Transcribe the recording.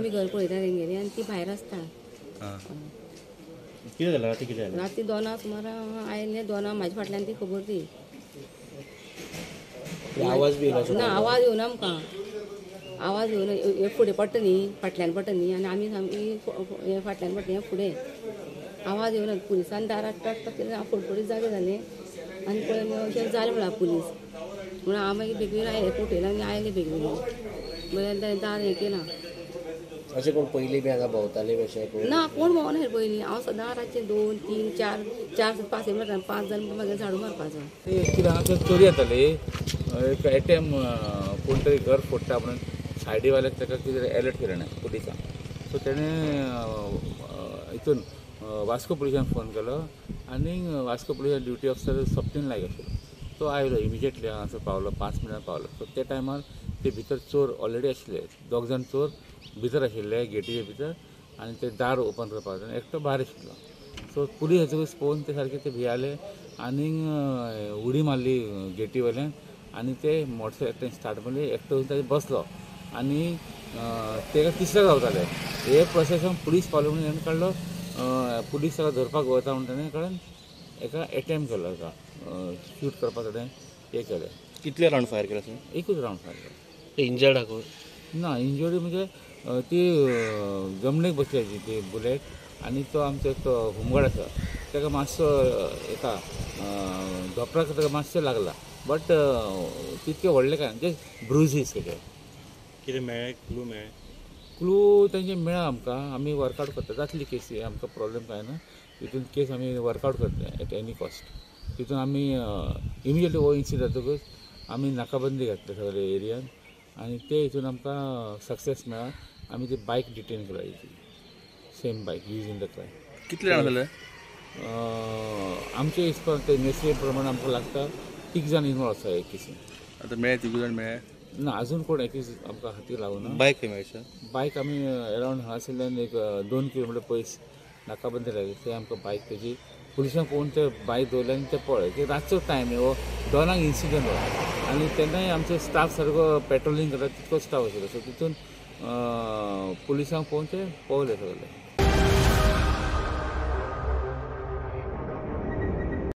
आमी घर पळयता तेंगेली आनी ती भायर आसता. कितें जालें राती? कितें जालें राती 2 सुमार आयले. 2 म्हाज्या फाटल्यान ती खबर ती आवाज बी ना, आवाज येवना आमकां. आवाज येवन हे फुडें पडटा न्ही, फाटल्यान पडटा न्ही, आनी आमी सामकी फाटल्यान पडटा हें फुडें आवाज येवना. पुलिसान दारात टक टक केलें, हांव फटफटीत जागें जालें आनी पळय अशें जालें म्हळ्यार पुलीस म्हणून हांव मागीर बेगीन आयलें, उठयलें आनी आयलें बेगीन. मागीर दार हें केलां. अशें कोण पयलीं बी हांगा भोंवताले अशें ना, कोण भोंवना पयलीं. हांव सदां रातचें 2, 3, 4, 4, 5 मारता, 5 जाण म्हागे झाडू मारपाचो. कितें हांगासर चोरी जाताली, एक एटीएम कोण तरी घर फोडटा म्हणून सायडीवाल्याक ताका कितें एलर्ट केलें ना पुलिसांक. सो तेणें हितून वास्को पुलिसान फोन केलो आनी वास्को पुलिसान ड्युटी ऑफिसर स्वप्नील नायक आशिल्लो, तो आयलो इमिजिएटली हांगासर पावलो, 5 मिनटां पावलो. सो त्या टायमार ते भितर चोर ऑलरेडी आशिल्ले, 2 जाण चोर भितर आशिल्ले गेटीच्या भितर आनी ते दार ओपन करपाक आनी एकटो भायर आशिल्लो. सो पुलीस येतकूच पळोवन ते सारके ते भियाले आनी उडी मारली गेटी वयल्यान आनी ते मोटरसायकल स्टार्ट मारली, एकटो ताजेर बसलो आनी तेका तिसरे गावताले. हे प्रोसेसान पुलीस पावले म्हणून हेणें काडलो, पुलीस ताका धरपाक वता म्हणून ताणें काडून एका एटेम्प केलो, एका शूट करपाक ताणें हें केलें. कितले रावंड फायर केला? एकूच रावंड फायर केलो. इंजर्ड आहा कोण? ना, इंजरी म्हणजे ती जमनीक बसली ती बुलेट आनी तो आमचो एक होमगार्ड आसा ताका मातसो एका धोपराक ताका मातशें लागला, बट तितकें व्हडलें कांय जस्ट ब्रुजीस कितें. कितें मेळ्ळें? क्लू मेळ्ळें? क्लू तेंचे मेळ्ळा आमकां, आमी वर्कआवट करता, जातली केसी, आमकां प्रॉब्लेम कांय ना. तितून केस आमी वर्कआवट करता एट एनी कॉस्ट. तितून आमी इमिजिएटली हो इन्सिडंट जातकूच आमी नाकाबंदी घातली सगळे एरियान आनी ते हितून आमकां सक्सेस मेळ्ळा. आमी ती बायक डिटेन केला, same bike use in the crime. कितले जाण जाले? आमचे हिसपान ते इन्वेस्टिगेशन प्रमाणे आमकां लागता 3 जाण इनवॉल्व आसा हे केसीन. आतां मेळ्ळे 3 जाण मेळ्ळे? ना, अजून कोण एकूच आमकां हातीक लागूना. बायक खंय मेळ्ळी? बायक आमी अरावंड हांगासरल्यान एक 2 किलोमिटर पयस नाकाबंदी लागली, थंय आमकां बायक तेजी पुलिसांक पळोवन ते बायक दवरले आनी ते पळय की रातचो टायम हो 2 इन्सिडंट हो आनी तेन्नाय आमचो स्टाफ सारको पेट्रोलिंग करता तितको स्टाफ आशिल्लो. सो तितून पुलिसांक पळोवन ते पळयले सगळे.